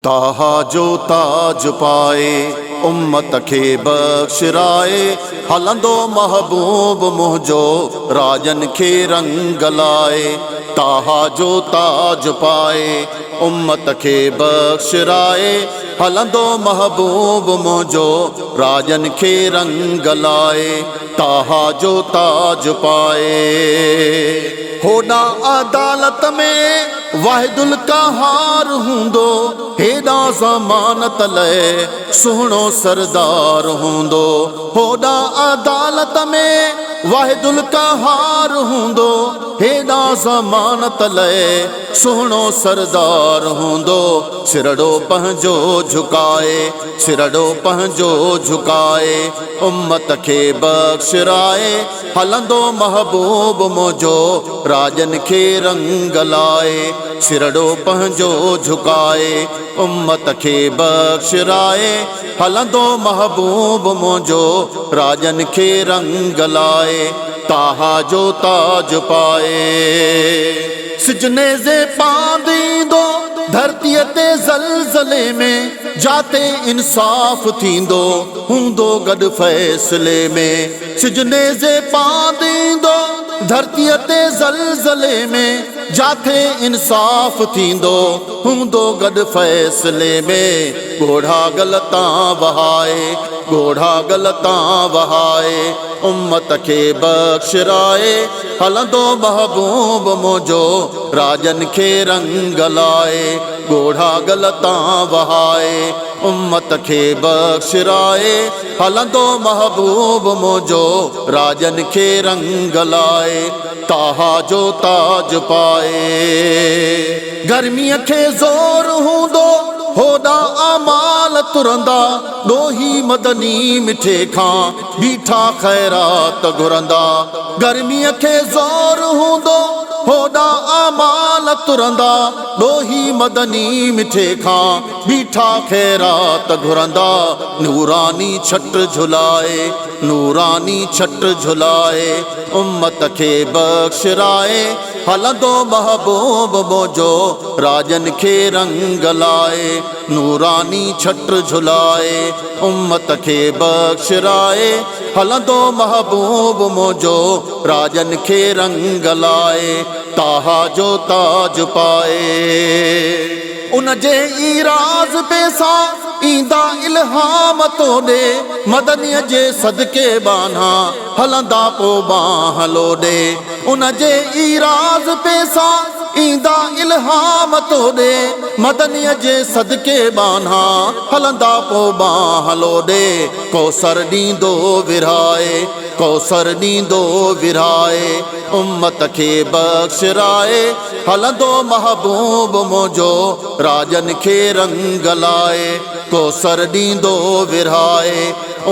طٰهٰ جو تاج پائي، امت کي بخشرائي، هلندو محبوب منهنجو، راڄن کي رنگ لائي. طٰهٰ جو تاج پائي، امت کي بخشرائي، هلندو محبوب منهنجو، راڄن کي رنگ لائي. طٰهٰ جو تاج پائي. هوڏانهن عدالت ۾ واحد القهار هوندو، هيڏانهن ضمانت لئه سهڻو سردار هوندو. هوڏانهن عدالت ۾ واحد القهار هوندو، هيڏانهن ضمانت لئه سهڻو سردار هوندو. سرڙو پنهنجو جهڪائي، سرڙو پنهنجو جهڪائي، امت کي بخشرائي، هلندو محبوب منهنجو، راڄن کي رنگ لائي. سرڙو پنهنجو جهڪائي، امت کي بخشرائي، هلندو محبوب منهنجو، راڄن کي رنگ لائي. طٰهٰ جو تاج پائي. سج نيزي پاند ايندو، ڌرتيء تي زلزلي ۾، جاتي انصاف ٿيندو، هوندو گڏ فيصلي ۾. سج نيزي پاند ايندو، ڌرتيء تي زلزلي ۾، جاٿي انصاف ٿيندو، هوندو گڏ فيصلي ۾. ڳوڙها ڳل تان وهائي، ڳوڙها ڳل تان وهائي، امت کي بخشرائي، هلندو محبوب منهنجو، راڄن کي رنگ لائي. ڳوڙها ڳل تان وهائي، امت کي بخشرائي، هلندو محبوب منهنجو، راڄن کي رنگ لائي. طٰهٰ جو تاج پائي. گرميء کي زور هوندو، هوڏانهن اعمال ترندا، ڏوهي مدني مٺي کان بيٺا خيرات گهرندا. گرميء کي زور هوندو، هوڏانهن اعمال ترندا، ڏوهي مدني مٺي کان بيٺا خيرات گهرندا. نوراني ڇٽ جهلائي، نوراني ڇٽ جهلائي، امت کي بخشرائي، هلندو محبوب منهنجو، راڄن کي رنگ لائي. نوراني ڇٽ جهلائي، امت کي بخشرائي، هلندو محبوب منهنجو، راڄن کي رنگ لائي. طٰهٰ جو تاج پائي. ان جي ئي راز پيسا ايندا الهام توڏي، مدنيء جي صدقي ٻانها هلندا پو ٻانهن لوڏي. ان جي ئي راز پيسا ايندا الهام توڏي، مدنيء جي صدقي ٻانها هلندا پو ٻانهن لوڏي. ڪوثر ڏيندو ورهائي، ڪوثر ڏيندو ورهائي، امت کي بخشرائي، هلندو محبوب منهنجو، راڄن کي رنگ لائي. ڪوثر ڏيندو ورهائي،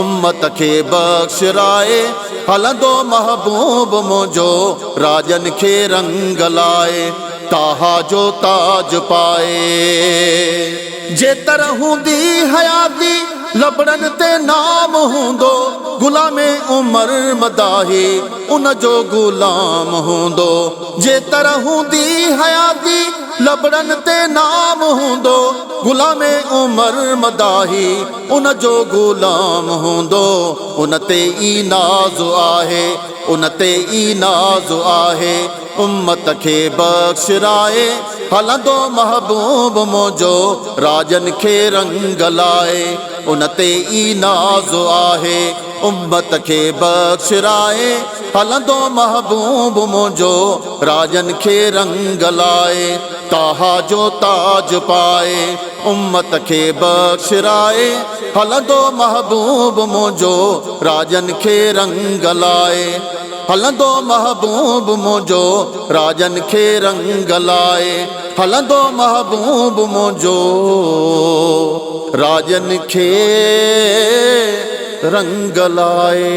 امت کي بخشرائي، هلندو محبوب منهنجو، راڄن کي رنگ لائي. طٰهٰ جو تاج پائي. جيتر هوندي حياتي، لبڙن تي نام هوندو، غلام عمر مداحي ان جو غلام هوندو. جيتر هوندي حياتي، لبڙن تي نام هوندو، غلام عمر مداحي ان جو غلام هوندو. ان تي ئي ناز آهي، ان تي ئي ناز آهي، امت کي بخشرائي، هلندو محبوب منهنجو، راڄن کي رنگ لائي. ان تي ئي ناز آهي، امت کي بخشرائي، هلندو محبوب منهنجو، راڄن کي رنگ لائي. طٰهٰ جو تاج پائي، امت کي بخشرائي، هلندو محبوب منهنجو، راڄن کي رنگ لائي. هلندو محبوب منهنجو، راڄن کي رنگ لائي. هلندو محبوب منهنجو، راڄن کي رنگ لائي.